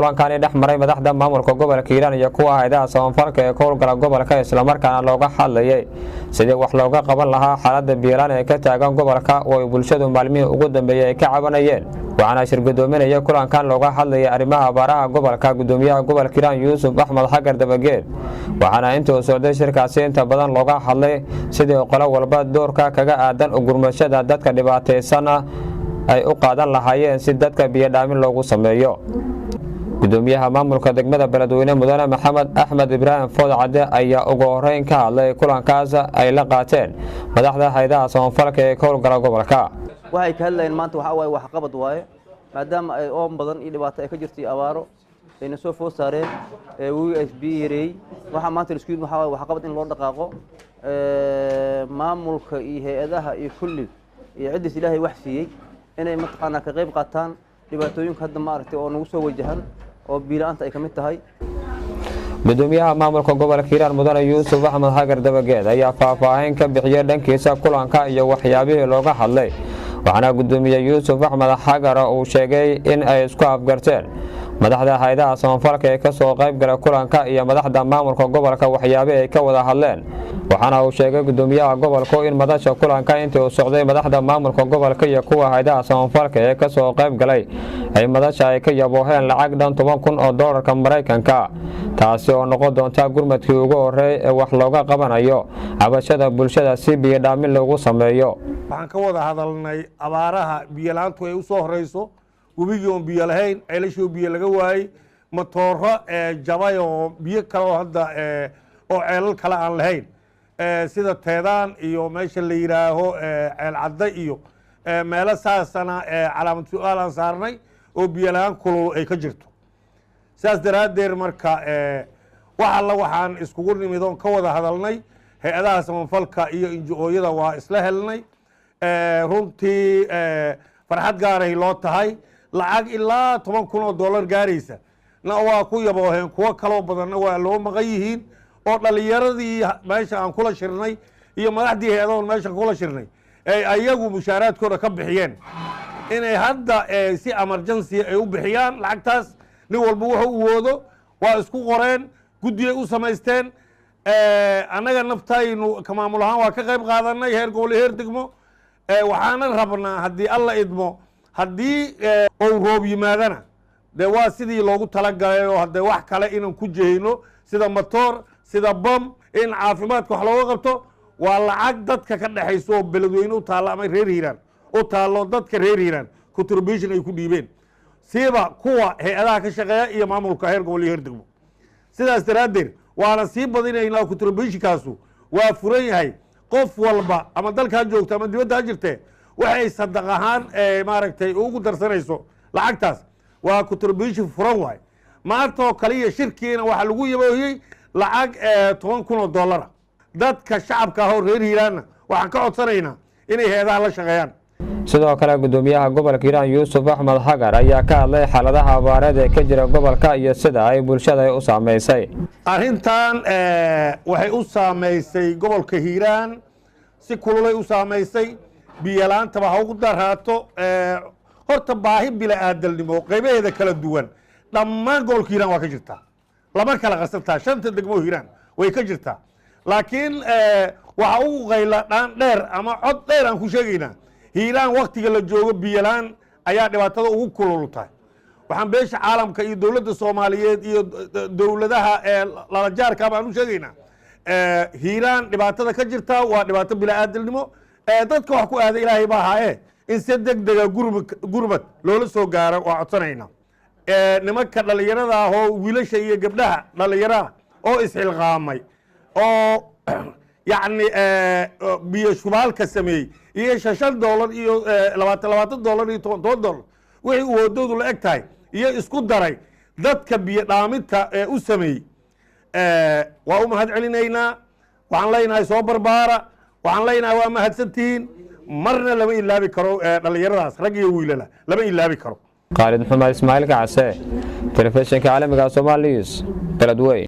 Kulankani dhex maray madaxda maamulka gobolka Hiiraan iyo kuwa hay'adaha samafalka ee ka howlgala gobolka, islamarkaana looga hadlayay sidii wax looga qaban lahaa xaaladda biyo la'aan ee ka taagan gobolka oo ay bulshadu maalmihii ugu dambeeyey ay ka cabanayeen. Waxaana shirgudoominaya kulankan looga hadlayay arrimaha abaaraha gobolka gudoomiyaha gobolka Hiiraan, Yuusuf Axmed Xagar Dabageed. Waxaana intuu socday shirkaasi inta badan looga hadlay sidii qolo walba doorka kaga aadan ugurmashada dadka dhibaataysana ay u qaadan lahaayeen si dadka biyodhaamin loogu sameeyo. Gudoomiyaha maamulka degmada Beledweyne, Mudane Maxamed Axmed Ibraahim Food Cadde, ayaa ugu horeyn ka hadlay kulankaas ay la qaateen madaxda hay'adaha samafalka ee ka howlgala gobolka. Waxay ka hadlayeen maanta waxaa waaye waxqabad waaye, maadaama ay oon badan iyo dhibaato ay ka jirto iyo abaaro ayna soo food saareen, webi ay biyo yareeyey. Waxaa maanta la isku yimid waxaa waaye waxqabad in loo dhaqaaqo, maamulka iyo hay'adaha iyo kulli iyo ciddiis Ilaahay wax siiyey inay mataqaanaa ka qayb qaataan dhibaatooyinka hadda maaragtay oo nagu soo wajahan oo biyo la'aanta ay ka mid tahay. Gudoomiyaha maamulka gobolka Hiiraan, Mudane Yuusuf Axmed Xagar Dabageed, ayaa faahfaahin ka bixiyey dhankiisa kulanka iyo waxyaabihii looga hadlay. Waxaana gudoomiye Yuusuf Axmed Xagar uu sheegay in ay isku afgarteen madaxda hay'adaha samafalka ee kasoo qayb gala kulanka iyo madaxda maamulka gobolka waxyaabihii ay ka wada hadleen. Waxaana uu sheegay gudoomiyaha gobolku in madasha kulanka intii uu socday madaxda maamulka gobolka iyo kuwa hay'adaha samafalka ee kasoo qayb galay ay madasha ay ka yabooheen lacag dhan 10,000 oo doolarka Maraykanka, taasi oo noqon doonta gurmadkii ugu horreey ee wax looga qabanayo cabashada bulshada si biyo dhaamin loogu sameeyo. Waxaan ka wada hadalnay abaaraha, biyo la'aantu ay u soo horeyso, webigii oon biyo lahayn, ceelashii oo biyo laga waayey, matooro jabay oo biyo kale oo hadda oo ceelal kale aan lahayn, sida Teedaan iyo meesha la yidhaaho Ceel Cadde iyo meelo saasana calaamad su'aal aan saarnay oo biyo la'aan kulul ay ka jirto. Saas daraaddeed marka wax alla waxaan iskugu nimid oon ka wada hadalnay hay'adaha samafalka iyo NGO-yada waa isla helnay. Runtii farxad gaaray loo tahay. Lacag ilaa $10,000 gaaraysa na waa ku yabooheen, kuwo kaloo badanna waa loo maqan yihiin oo dhalinyaradii meesha aan kula shirnay iyo madaxdii hay'adahoon meesha kula shirnay ay ayagu mushaaraadkooda ka bixiyeen inay hadda si emergency ay u bixiyaan lacagtaas. Nin walba wuxuu awoodo waa isku qoreen, guddiyay u samaysteen. Annaga naftaynu ka maamul ahaan waa ka qayb qaadanay, heer gobol iyo heer degmo. Waxaana rabnaa, haddii Alla idmo, haddii uu roob yimaadana dee waa sidii loogu talagalay oo haddee wax kale inaan ku jehayno, sida matoor, sida bam, in caafimaadka wax looga qabto. Waa lacag dadka ka dhexayso oo Beledweyne u taalla ama reer Hiiraan u taallo, dadka reer Hiiraan contribution ay ku dhiibeen, siiba kuwa hay'adaha ka shaqeeya iyo maamulka heer gobol iyo heer degmo. Sidaas daraaddeed waana sii badinaynaa. Contributionkaasu waa furan yahay. Qof walba ama dalkaa joogto ama dibadda ha jirtee, waxay sadaq ahaan maaragtay ugu darsanayso lacagtaas waa contribution furan waay. Maanta oo kaliya shirkiina waxaa lagu yaboohiyey lacag $10,000. Dadka shacabka ah oo reer Hiiraanna waxaan ka codsanaynaa inay hay'adaha la shaqeeyaan. Sidoo kale gudoomiyaha gobolka Hiiraan, Yuusuf Axmed Xagar, ayaa ka hadlay xaaladaha abaareed ee ka jira gobolka iyo sida ay bulshada u saameysay. Arrintan waxay u saamaysay gobolka Hiiraan si kululay u saamaysay. Biyo la'aantaba ha ugu daraato. Horta baahi bila-aadalnimo qaybaheeda kala duwan dhammaan gobolka Hiiraan waa ka jirtaa, lama kala qarsantaa. Shanta degmo Hiiraan way ka jirtaa, laakiin waxa ugu qayla dhaan dheer ama cod dheer aan ku sheegaynaa Hiiraan waktiga la joogo biyo la'aan ayaa dhibaatada ugu kulul tahay. Waxaan beesha caalamka iyo dowladda Soomaaliyeed iyo dowladaha lalajaarka baan u sheegaynaa, Hiiraan dhibaatada ka jirta waa dhibaato bila-aadalnimo. Dadka wax ku aada Ilaahay baa ahaaye, in si deg dega gurmad loola soo gaaro waa codsanaynaa. Nimanka dhalinyarada ah oo wiilasha iyo gabdhaha dhalinyarada oo isxilqaamay oo yacni biyo shubaalka sameeyey iyo $5 iyo 20 $20 iyo 10 $10 wixii uwoodoodu la eg tahay iyo isku daray dadka biyo dhaaminta ee u sameeyey waa u mahad celinaynaa. Waxaan leenahay soo barbaara, waxaan leenahay waa mahadsantihiin. Marna lama ilaabi karo dhalinyaradaas, rag iyo wiilala lama ilaabi karo. Khaalid Maxamed Ismaaciil Kacse, telefishinka caalamiga Somali News, Beledweyn.